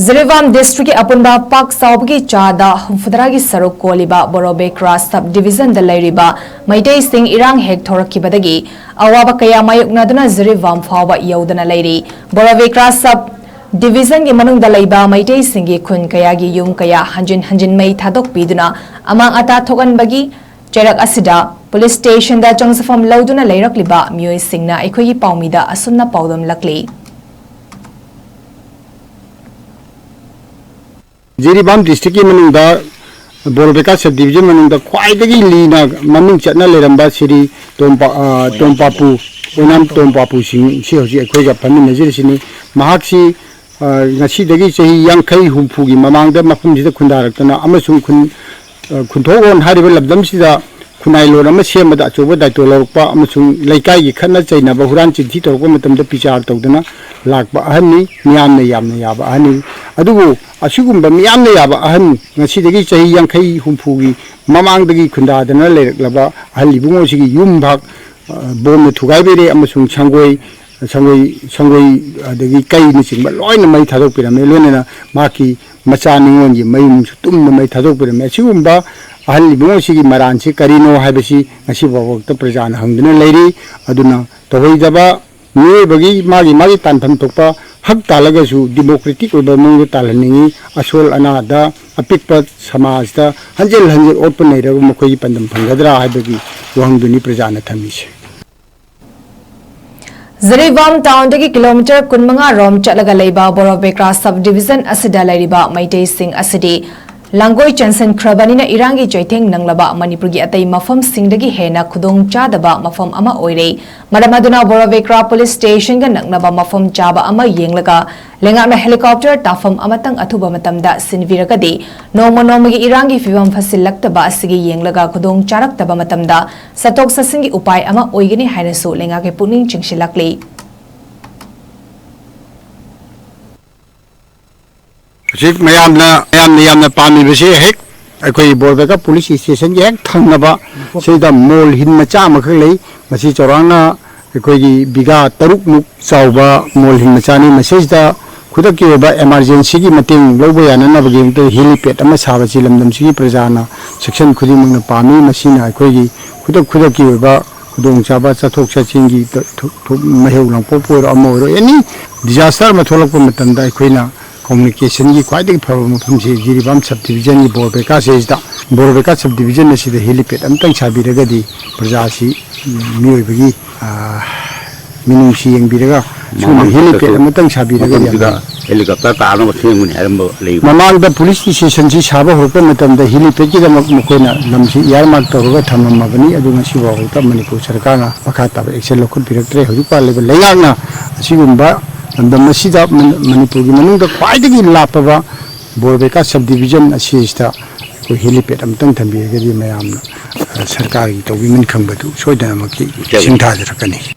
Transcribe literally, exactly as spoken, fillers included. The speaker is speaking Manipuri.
ꯖꯤꯔꯤꯕꯥꯝ ꯗꯤꯁꯇ꯭ꯔꯤꯛꯀꯤ ꯑꯄꯨꯟꯕ ꯄꯥꯛ ꯆꯥꯎꯕꯒꯤ ꯆꯥꯗ ꯍꯨꯝꯐꯨꯇꯔꯥꯒꯤ ꯁꯔꯨꯛ ꯀꯣꯜꯂꯤꯕ ꯕꯣꯔꯣꯕꯦꯀ꯭ꯔꯥ ꯁꯕ ꯗꯤꯕꯤꯖꯟꯗ ꯂꯩꯔꯤꯕ ꯃꯩꯇꯩꯁꯤꯡ ꯏꯔꯥꯡ ꯍꯦꯛ ꯊꯣꯔꯛꯈꯤꯕꯗꯒꯤ ꯑꯋꯥꯕ ꯀꯌꯥ ꯃꯥꯌꯣꯛꯅꯗꯨꯅ ꯖꯤꯔꯤꯕꯥꯝ ꯐꯥꯎꯕ ꯌꯧꯗꯅ ꯂꯩꯔꯤ꯫ ꯕꯣꯔꯣꯕꯦꯀ꯭ꯔꯥ ꯁꯕ ꯗꯤꯕꯤꯖꯟꯒꯤ ꯃꯅꯨꯡꯗ ꯂꯩꯕ ꯃꯩꯇꯩꯁꯤꯡꯒꯤ ꯈꯨꯟ ꯀꯌꯥꯒꯤ ꯌꯨꯝ ꯀꯌꯥ ꯍꯟꯖꯤꯟ ꯍꯟꯖꯤꯟ ꯃꯩ ꯊꯥꯗꯣꯛꯄꯤꯗꯨꯅ ꯑꯃꯥꯡ ꯑꯇꯥ ꯊꯣꯛꯍꯟꯕꯒꯤ ꯆꯩꯔꯛ ꯑꯁꯤꯗ ꯄꯨꯂꯤꯁ ꯁ꯭ꯇꯦꯁꯟꯗ ꯆꯪꯖꯐꯝ ꯂꯧꯗꯨꯅ ꯂꯩꯔꯛꯂꯤꯕ ꯃꯤꯑꯣꯏꯁꯤꯡꯅ ꯑꯩꯈꯣꯏꯒꯤ ꯄꯥꯎꯃꯤꯗ ꯑꯁꯨꯝꯅ ꯄꯥꯎꯗꯝꯂꯛꯂꯤ꯫ ꯖꯤꯔꯤꯕꯥꯝ ꯗꯤꯁꯇ꯭ꯔꯤꯛꯀꯤ ꯃꯅꯨꯡꯗ ꯕꯣꯔꯣꯕꯦꯀꯥ ꯁꯕ ꯗꯤꯕꯤꯖꯟ ꯃꯅꯨꯡꯗ ꯈ꯭ꯋꯥꯏꯗꯒꯤ ꯂꯤꯅ ꯃꯃꯤꯡ ꯆꯠꯅ ꯂꯩꯔꯝꯕ ꯁꯤꯔꯤ ꯇꯣꯝꯄꯥ-, ꯑ, ꯇꯣꯝꯄꯥꯄꯨ, ꯑꯣꯏꯅꯥꯝ ꯇꯣꯝꯄꯥꯄꯨꯁꯤꯡ ꯁꯤ ꯍꯧꯖꯤꯛ ꯑꯩꯈꯣꯏꯒ ꯐꯝꯃꯤꯟꯅꯖꯔꯤꯁꯤꯅꯤ꯫ ꯃꯍꯥꯛꯁꯤ, ꯑ, ꯉꯁꯤꯗꯒꯤ ꯆꯍꯤ ꯌꯥꯡꯈꯩ ꯍꯨꯝꯐꯨꯒꯤ ꯃꯃꯥꯡꯗ ꯃꯐꯝꯁꯤꯗ ꯈꯨꯟꯗꯥꯔꯛꯇꯅ ꯑꯃꯁꯨꯡ ꯈꯨꯟ-, ꯑ, ꯈꯨꯟꯊꯣꯛꯂꯣꯟ ꯍꯥꯏꯔꯤꯕ ꯂꯝꯗꯝꯁꯤꯗ ꯈꯨꯟꯅꯥꯏꯂꯣꯟ ꯑꯃ ꯁꯦꯝꯕꯗ ꯑꯆꯧꯕ ꯗꯥꯏꯇꯣ ꯂꯧꯔꯛꯄ ꯑꯃꯁꯨꯡ ꯂꯩꯀꯥꯏꯒꯤ ꯈꯠꯅ ꯆꯩꯅꯕ, ꯍꯨꯔꯥꯟ ꯆꯤꯟꯊꯤ ꯇꯧꯔꯛꯄ ꯃꯇꯝꯗ ꯕꯤꯆꯥꯔ ꯇꯧꯗꯨꯅ ꯂꯥꯛꯄ ꯑꯍꯟꯅꯤ, ꯃꯤꯌꯥꯝꯅ ꯌꯥꯝꯅ ꯌꯥꯕ ꯑꯍꯟꯅꯤ꯫ ꯑꯗꯨꯕꯨ ꯑꯁꯤꯒꯨꯝꯕ ꯃꯤꯌꯥꯝꯅ ꯌꯥꯕ ꯑꯍꯟ, ꯉꯁꯤꯗꯒꯤ ꯆꯍꯤ ꯌꯥꯡꯈꯩ ꯍꯨꯝꯐꯨꯒꯤ ꯃꯃꯥꯡꯗꯒꯤ ꯈꯨꯟꯗꯥꯗꯅ ꯂꯩꯔꯛꯂꯕ ꯑꯍꯜ ꯏꯕꯨꯡꯉꯣꯁꯤꯒꯤ ꯌꯨꯝ ꯐꯥꯛ, ꯑ, ꯕꯣꯝꯅ ꯊꯨꯒꯥꯏꯕꯤꯔꯦ ꯑꯃꯁꯨꯡ ꯁꯪꯒꯣꯏ, ꯁꯪꯒꯣꯏ, ꯁꯪꯒꯣꯏ, ꯑꯗꯒꯤ ꯀꯩꯅꯆꯤꯡꯕ ꯂꯣꯏꯅ ꯃꯩ ꯊꯥꯗꯣꯛꯄꯤꯔꯝꯃꯦ꯫ ꯂꯣꯏꯅꯅ ꯃꯍꯥꯛꯀꯤ ꯃꯆꯥ ꯅꯤꯉꯣꯜꯒꯤ ꯃꯌꯨꯝꯁꯨ ꯇꯨꯝꯅ ꯃꯩ ꯊꯥꯗꯣꯛꯄꯤꯔꯝꯃꯦ꯫ ꯑꯁꯤꯒꯨꯝꯕ ꯑꯍꯜ ꯏꯕꯨꯡꯉꯣꯁꯤꯒꯤ ꯃꯔꯥꯟꯁꯤ ꯀꯔꯤꯅꯣ ꯍꯥꯏꯕꯁꯤ ꯉꯁꯤ ꯐꯥꯎꯕꯗ ꯄ꯭ꯔꯖꯥꯅ ꯍꯪꯗꯨꯅ ꯂꯩꯔꯤ꯫ ꯑꯗꯨꯅ ꯇꯧꯍꯩꯗꯕ, ꯃꯤꯑꯣꯏꯕꯒꯤ ꯃꯥꯒꯤ ꯃꯥꯒꯤ ꯇꯥꯟꯐꯝ ꯊꯣꯛꯄ ꯍꯛ ꯇꯥꯜꯂꯒꯁꯨ ꯗꯤꯃꯣꯀ꯭ꯔꯦꯇꯤꯛ ꯑꯣꯏꯕ ꯃꯑꯣꯡꯗ ꯇꯥꯜꯍꯟꯅꯤꯡꯉꯤ꯫ ꯑꯁꯣꯜ ꯑꯅꯥꯗ, ꯑꯄꯤꯛꯄ ꯁꯃꯥꯖꯇ ꯍꯟꯖꯤꯜ ꯍꯟꯖꯤꯜ ꯑꯣꯠꯄ ꯅꯩꯔꯒ ꯃꯈꯣꯏꯒꯤ ꯄꯥꯟꯗꯝ ꯐꯪꯒꯗ꯭ꯔꯥ ꯍꯥꯏꯕꯒꯤ ꯋꯥꯍꯪꯗꯨꯅꯤ ꯄ꯭ꯔꯖꯥꯅ ꯊꯝꯃꯤꯁꯦ꯫ ꯖꯤꯔꯤꯕꯥꯝ ꯇꯥꯎꯟꯗꯒꯤ ꯀꯤꯂꯣꯃꯤꯇꯔ ꯀꯨꯟꯃꯉꯥ ꯔꯣꯝ ꯆꯠꯂꯒ ꯂꯩꯕ ꯕꯣꯔꯣꯕꯦꯀ꯭ꯔꯥ ꯁꯕ ꯗꯤꯕꯤꯖꯟ ꯑꯁꯤꯗ ꯂꯩꯔꯤꯕ ꯃꯩꯇꯩꯁꯤꯡ ꯑꯁꯤꯗꯤ ꯂꯥꯡꯒꯣꯏ ꯆꯦꯟꯁꯤꯟꯈ꯭ꯔꯕꯅꯤꯅ ꯏꯔꯥꯡꯒꯤ ꯆꯩꯊꯦꯡ ꯅꯪꯂꯕ ꯃꯅꯤꯄꯨꯔꯒꯤ ꯑꯇꯩ ꯃꯐꯝꯁꯤꯡꯗꯒꯤ ꯍꯦꯟꯅ ꯈꯨꯗꯣꯡ ꯆꯥꯗꯕ ꯃꯐꯝ ꯑꯃ ꯑꯣꯏꯔꯦ꯫ ꯃꯔꯝ ꯑꯗꯨꯅ ꯕꯣꯔꯣꯕꯦꯀ꯭ꯔꯥ ꯄꯨꯂꯤꯁ ꯁ꯭ꯇꯦꯁꯟꯒ ꯅꯛꯅꯕ ꯃꯐꯝ ꯆꯥꯕ ꯑꯃ ꯌꯦꯡꯂꯒ ꯂꯩꯉꯥꯛꯅ ꯍꯦꯂꯤꯀꯣꯞꯇꯔ ꯇꯥꯐꯝ ꯑꯃꯇꯪ ꯑꯊꯨꯕ ꯃꯇꯝꯗ ꯁꯤꯟꯕꯤꯔꯒꯗꯤ ꯅꯣꯡꯃ ꯅꯣꯡꯃꯒꯤ ꯏꯔꯥꯡꯒꯤ ꯐꯤꯕꯝ ꯐꯠꯁꯤꯜꯂꯛꯇꯕ ꯑꯁꯤꯒꯤ ꯌꯦꯡꯂꯒ ꯈꯨꯗꯣꯡ ꯆꯥꯔꯛꯇꯕ ꯃꯇꯝꯗ ꯆꯠꯊꯣꯛ ꯆꯠꯁꯤꯟꯒꯤ ꯎꯄꯥꯏ ꯑꯃ ꯑꯣꯏꯒꯅꯤ ꯍꯥꯏꯅꯁꯨ ꯂꯩꯉꯥꯛꯀꯤ ꯄꯨꯛꯅꯤꯡ ꯆꯤꯡꯁꯤꯜꯂꯛꯂꯤ꯫ ꯍꯧꯖꯤꯛ ꯃꯌꯥꯝꯅ, ꯃꯌꯥꯝꯅ ꯌꯥꯝꯅ ꯄꯥꯝꯃꯤꯕꯁꯤ ꯍꯦꯛ ꯑꯩꯈꯣꯏ ꯕꯣꯔꯕꯦꯀꯥ ꯄꯨꯂꯤꯁ ꯁ꯭ꯇꯦꯁꯟꯒꯤ ꯍꯦꯛ ꯊꯪꯅꯕ ꯁꯤꯗ ꯃꯣꯜ ꯍꯤꯟ ꯃꯆꯥ ꯑꯃꯈꯛ ꯂꯩ꯫ ꯃꯁꯤ ꯆꯥꯎꯔꯥꯛꯅ ꯑꯩꯈꯣꯏꯒꯤ ꯕꯤꯒꯥ ꯇꯔꯨꯛꯃꯨꯛ ꯆꯥꯎꯕ ꯃꯣꯜ ꯍꯤꯟ ꯃꯆꯥꯅꯤ꯫ ꯃꯁꯤꯁꯤꯗ ꯈꯨꯗꯛꯀꯤ ꯑꯣꯏꯕ emergencyꯒꯤ ꯃꯇꯦꯡ ꯂꯧꯕ ꯌꯥꯅꯅꯕꯒꯤꯗꯃꯛꯇ helipad ꯑꯃ ꯁꯥꯕꯁꯤ ꯂꯝꯗꯝꯁꯤꯒꯤ ꯄ꯭ꯔꯖꯥꯅ, section ꯈꯨꯗꯤꯡꯃꯛꯅ ꯄꯥꯝꯃꯤ꯫ ꯃꯁꯤꯅ ꯑꯩꯈꯣꯏꯒꯤ ꯈꯨꯗꯛ ꯈꯨꯗꯛꯀꯤ ꯑꯣꯏꯕ ꯈꯨꯗꯣꯡꯆꯥꯕ, ꯆꯠꯊꯣꯛ ꯆꯠꯁꯤꯟꯒꯤ ꯊꯣꯛ-, ꯊꯣꯛ-, ꯃꯩꯍꯧ ꯂꯥꯡꯄꯣꯛꯄ ꯑꯣꯏꯔꯣ, ꯑꯃ ꯑꯣꯏꯔꯣ, any disaster ꯑꯃ ꯊꯣꯛꯂꯛꯄ ꯃꯇꯝꯗ ꯑꯩꯈꯣꯏꯅ communicationꯒꯤ ꯈ꯭ꯋꯥꯏꯗꯒꯤ ꯐꯕ ꯃꯐꯝꯁꯤ ꯖꯤꯔꯤꯕꯥꯝ subdivisionꯒꯤ ꯕꯣꯔꯕꯦꯀꯥꯁꯤꯗ, ꯕꯣꯔꯕꯦꯀꯥ subdivision ꯑꯁꯤꯗ helipad ꯑꯃꯇꯪ ꯁꯥꯕꯤꯔꯒꯗꯤ ꯄ꯭ꯔꯖꯥꯁꯤ, ꯎꯝ, ꯃꯤꯑꯣꯏꯕꯒꯤ, ꯑ, ꯃꯤꯅꯨꯡꯁꯤ ꯌꯦꯡꯕꯤꯔꯒ ꯁꯤꯒꯨꯝꯕ helipad ꯑꯃꯇꯪ ꯁꯥꯕꯤꯔꯒꯗꯤ ꯌꯥꯝ ꯃꯐꯝꯁꯤꯗ helicopter ꯇꯥꯅꯕ ꯁꯦꯝꯒꯅꯤ ꯍꯥꯏꯔꯝꯕ ꯂꯩꯕ꯫ ꯃꯃꯥꯡꯗ police stationꯁꯤ ꯁꯥꯕ ꯍꯧꯔꯛꯄ ꯃꯇꯝꯗ helipadꯀꯤꯗꯃꯛ ꯃꯈꯣꯏꯅ ꯂꯝꯁꯤ earmark ꯇꯧꯔꯒ ꯊꯝꯃꯝꯃꯕꯅꯤ꯫ ꯑꯗꯨ ꯉꯁꯤ ꯐꯥꯎꯕꯗ ꯃꯅꯤꯄꯨꯔ ꯁꯔꯀꯥꯔꯅ ꯃꯈꯥ ꯇꯥꯕ action ꯂꯧꯈꯠꯄꯤꯔꯛꯇ꯭ꯔꯦ꯫ ꯍꯧꯖꯤꯛ ꯄꯥꯜꯂꯤꯕ ꯂꯩꯉꯥꯛꯅ ꯑꯁꯤꯒꯨꯝꯕ ꯂꯝꯗꯝ ꯑꯁꯤꯗ ꯃꯅꯤ-, ꯃꯅꯤꯄꯨꯔꯒꯤ ꯃꯅꯨꯡꯗ ꯈ꯭ꯋꯥꯏꯗꯒꯤ ꯂꯥꯞꯄꯕ ꯕꯣꯔꯕꯦꯀꯥ subdivision ꯑꯁꯤꯁꯤꯗ ꯑꯩꯈꯣꯏ helipad ꯑꯃꯇꯪ ꯊꯝꯕꯤꯔꯒꯗꯤ ꯃꯌꯥꯝꯅ, ꯑ, ꯁꯔꯀꯥꯔꯒꯤ ꯇꯧꯕꯤꯃꯟ ꯈꯪꯕꯗꯨ ꯁꯣꯏꯗꯅꯃꯛꯀꯤ ꯁꯤꯡꯊꯥꯖꯔꯛꯀꯅꯤ꯫